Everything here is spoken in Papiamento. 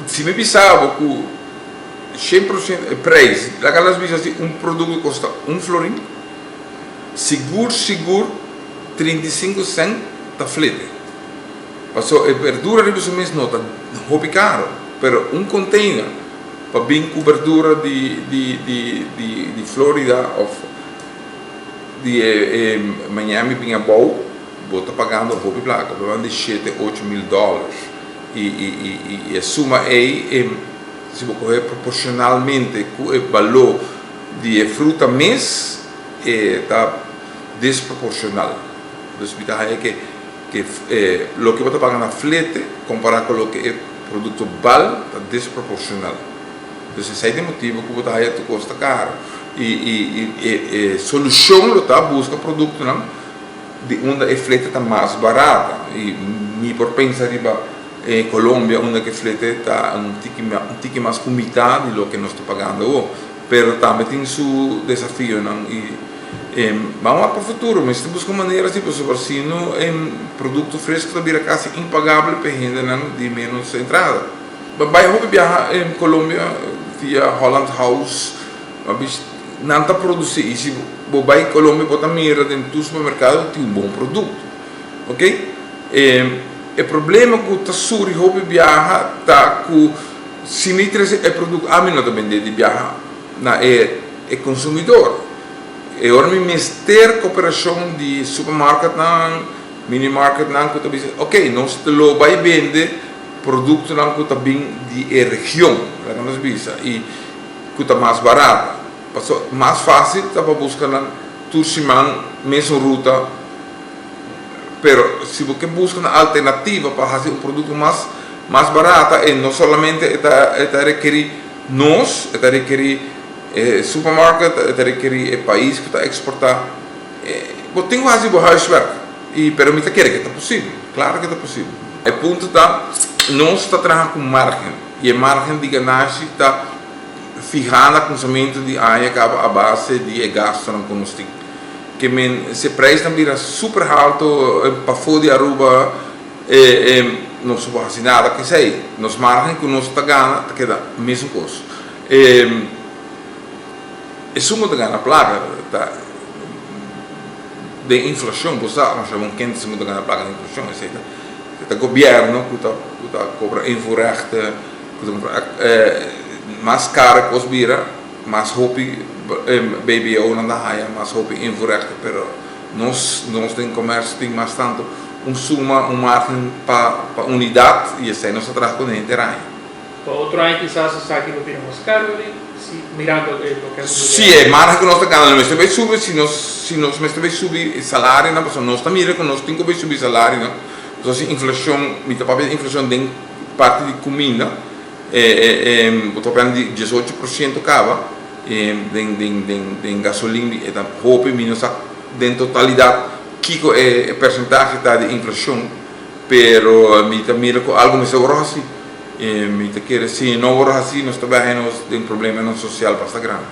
Si mi bisa bo ku 100% e prijs, laga nos bisa si un produkto kosta un florin, sigur sigur 35 sènt ta flete. Paso e berdura riba su mes no ta hopi karo, pero un container pa bin ku berdura di di di di di Florida òf di e Miami bin abou, bo ta pagando hopi plaka, bo ta pagando di shete 8000 dòlars. I i i e suma ei, si bo kohe proporshonalmente ku e balor di e fruta mes, e ta desproporshonal. Dus mi ta haña ke ke loke bo ta paga na flete kompará ku loke e produkto bal ta desproporshonal. Dus esei ta e motibu ku bo ta haña tur kos ta karu. I i i e solushon lo ta buska produktonan di unda e flete ta mas barata. I mi por pensa riba Colombia unda ku e flete ta un tiki un tiki mas ku mitá di loke nos ta pagando awor. Pero tambe tin su desafionan i ban wak pa futuro. Mester buska un manera si pasobra si no e produkto fresco ta bira kasi impagabel pa e hendenan di menos entrada. Bo bai hopi biaha Colombia via Holland House, nan ta produci y si bo bai Colombia bo ta mira den tur supermercado tin un bon producto, ok. E problema cu ta suri hopi biaha ta cu si mi trece e producto ami no ta bende di biaha na e consumidor. E ora mi mester cooperacion di supermarketnan, minimarketnan cu ta bisa ok nos lo bai bende productonan cu ta bin di e region, laga nos bisa, y cu ta mas barata. Pasobra mas facil ta pa busca nan tur siman mesun ruta, pero si bo ke busca un alternativa pa haci un producto mas mas barata e no solamente e ta e ta rekeri nos, e ta rekeri e supermarket, e ta rekeri e pais cu ta exporta. Bo tin cu haci bo huiswerk y pero mi ta kere ke ta posibel, claro ke ta posibel. E punto ta nos ta traha cu margen y e margen di ganashi ta fiha na cuminsamentu di aña caba a base di e gastonan cu nos tin. Ke men si e prijsnan bira super halto pafó di Aruba nos no por haci nada cu esey. Nos margen cu nos ta gana ta keda mesun cos. Esun cu ta gana placa ta den inflacion, bo sa masha bon kende esun cu ta gana placa den inflacion, esey ta gobierno cu ta cobra invoerrechten, cu ta cumpra mas caro e cos bira mas hopi BBO nan ta haya mas hopi invoerrechten, pero nos nos den comercio tin mas tanto un suma, un margen pa unidad y esey nos ta traha cu henter aña. Pa otro aña kisas esaki lo bira mas caro di si mirando e loke a sucede. Si e margen cu nos ta gana lo mester bay subi si nos si nos mester bay subi e salarionan pasobra nos ta mira cu nos tin cu bay subi salarionan pasobra si inflacion mi ta papia di inflacion den parti di cuminda e bo ta papia di 18% caba den den den den gasolin e ta hopi mi no sa den totalidad kico e percentahe ta di inflacion pero mi ta mira cu algo mester wor haci. Mi ta kere si no wor haci nos ta bay nos den problemanan social basta grandi.